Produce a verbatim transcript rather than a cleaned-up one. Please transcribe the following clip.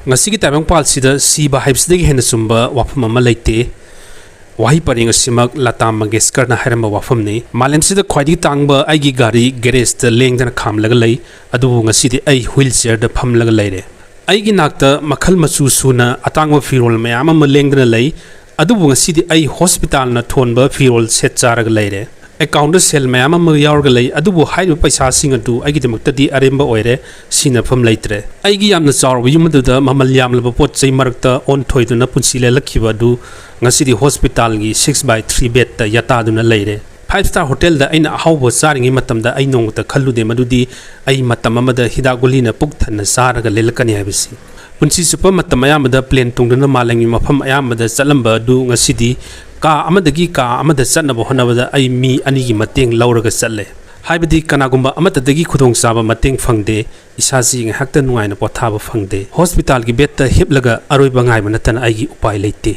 ꯉꯁꯤꯒꯤ ꯇꯥꯏꯕꯪꯄꯥꯜꯁꯤꯗ ꯁꯤꯕ ꯍꯥꯏꯕꯁꯤꯗꯒꯤ ꯍꯦꯟꯅ ꯆꯨꯝꯕ ꯋꯥꯐꯝ ꯑꯃ ꯂꯩꯇꯦ꯫ ꯋꯥꯍꯩ ꯄꯔꯦꯡ ꯑꯁꯤꯃꯛ ꯂꯇꯥ ꯃꯪꯒꯦꯁꯀꯔꯅ ꯍꯥꯏꯔꯝꯕ ꯋꯥꯐꯝꯅꯤ꯫ ꯃꯥꯂꯦꯝꯁꯤꯗ ꯈ꯭ꯋꯥꯏꯗꯒꯤ ꯇꯥꯡꯕ ꯑꯩꯒꯤ ꯒꯥꯔꯤ ꯒꯦꯔꯦꯖꯇ ꯂꯦꯡꯗꯅ ꯈꯥꯝꯂꯒ ꯂꯩ, ꯑꯗꯨꯕꯨ ꯉꯁꯤꯗꯤ ꯑꯩ ꯍ꯭ꯋꯤꯜ ꯆꯤꯌꯔꯗ ꯐꯝꯂꯒ ꯂꯩꯔꯦ꯫ ꯑꯩꯒꯤ ꯅꯥꯛꯇ ꯃꯈꯜ ꯃꯆꯨ ꯁꯨꯅ ꯑꯇꯥꯡꯕ ꯐꯤꯔꯣꯜ ꯃꯌꯥꯝ ꯑꯃ ꯂꯦꯡꯗꯅ ꯂꯩ, ꯑꯗꯨꯕꯨ ꯉꯁꯤꯗꯤ ꯑꯩ ꯍꯣꯁꯄꯤꯇꯥꯜꯅ ꯊꯣꯟꯕ ꯐꯤꯔꯣꯜ ꯁꯦꯠ ꯆꯥꯔꯒ ꯂꯩꯔꯦ꯫ ꯑꯦꯀꯥꯎꯟꯗ ꯁꯦꯜ ꯃꯌꯥꯝ ꯑꯃ ꯌꯥꯎꯔꯒ ꯂꯩ, ꯑꯗꯨꯕꯨ ꯍꯥꯏꯔꯤꯕ ꯄꯩꯁꯥꯁꯤꯡ ꯑꯗꯨ ꯑꯩꯒꯤꯗꯃꯛꯇꯗꯤ ꯑꯔꯦꯝꯕ ꯑꯣꯏꯔꯦ, ꯁꯤꯖꯤꯟꯅꯐꯝ ꯂꯩꯇ꯭ꯔꯦ꯫ ꯑꯩꯒꯤ ꯌꯥꯝꯅ ꯆꯥꯎꯔꯕ ꯌꯨꯝ ꯑꯗꯨꯗ ꯃꯃꯜ ꯌꯥꯝꯂꯕ ꯄꯣꯠ ꯆꯩ ꯃꯔꯛꯇ ꯑꯣꯟꯊꯣꯏꯗꯨꯅ ꯄꯨꯟꯁꯤ ꯂꯦꯜꯂꯛꯈꯤꯕ ꯑꯗꯨ ꯉꯁꯤꯗꯤ ꯍꯣꯁꯄꯤꯇꯥꯜꯒꯤ ꯁꯤꯛꯁ ꯕꯥꯏ ꯊ꯭ꯔꯤ ꯕꯦꯗꯇ ꯌꯥꯇꯥꯗꯨꯅ ꯂꯩꯔꯦ꯫ ꯐꯥꯏꯚ ꯁ꯭ꯇꯥꯔ ꯍꯣꯇꯦꯜꯗ ꯑꯩꯅ ꯑꯍꯥꯎꯕ ꯆꯥꯔꯤꯉꯩ ꯃꯇꯝꯗ ꯑꯩ ꯅꯣꯡꯃꯇ ꯈꯜꯂꯨꯗꯦ ꯃꯗꯨꯗꯤ ꯑꯩ ꯃꯇꯝ ꯑꯃꯗ ꯍꯤꯗꯥꯛ ꯒꯨꯂꯤꯅ ꯄꯨꯛ ꯊꯟꯅ ꯆꯥꯔꯒ ꯂꯦꯜꯂꯛꯀꯅꯤ ꯍꯥꯏꯕꯁꯤ꯫ ꯄꯨꯟꯁꯤ ꯆꯨꯞꯄ ꯃꯇꯝ ꯑꯌꯥꯝꯕꯗ ꯄ꯭ꯂꯦꯟ ꯇꯣꯡꯗꯨꯅ ꯃꯥꯂꯦꯝꯒꯤ ꯃꯐꯝ ꯑꯌꯥꯝꯕꯗ ꯆꯠꯂꯝꯕ ꯑꯗꯨ ꯉꯁꯤꯗꯤ ꯀꯥ ꯑꯃꯗꯒꯤ ꯀꯥ ꯑꯃꯗ ꯆꯠꯅꯕ ꯍꯣꯠꯅꯕꯗ ꯑꯩ ꯃꯤ ꯑꯅꯤꯒꯤ ꯃꯇꯦꯡ ꯂꯧꯔꯒ ꯆꯠꯂꯦ꯫ ꯍꯥꯏꯕꯗꯤ ꯀꯅꯥꯒꯨꯝꯕ ꯑꯃꯠꯇꯗꯒꯤ ꯈꯨꯗꯣꯡꯆꯥꯕ ꯃꯇꯦꯡ ꯐꯪꯗꯦ, ꯏꯁꯥꯁꯤ ꯉꯥꯏꯍꯥꯛꯇ ꯅꯨꯡꯉꯥꯏꯅ ꯄꯣꯊꯥꯕ ꯐꯪꯗꯦ꯫ ꯍꯣꯁꯄꯤꯇꯥꯜꯒꯤ ꯕꯦꯗꯇ ꯍꯤꯞꯂꯒ ꯑꯔꯣꯏꯕ ꯉꯥꯏꯕ ꯅꯠꯇꯅ ꯑꯩꯒꯤ ꯎꯄꯥꯏ ꯂꯩꯇꯦ꯫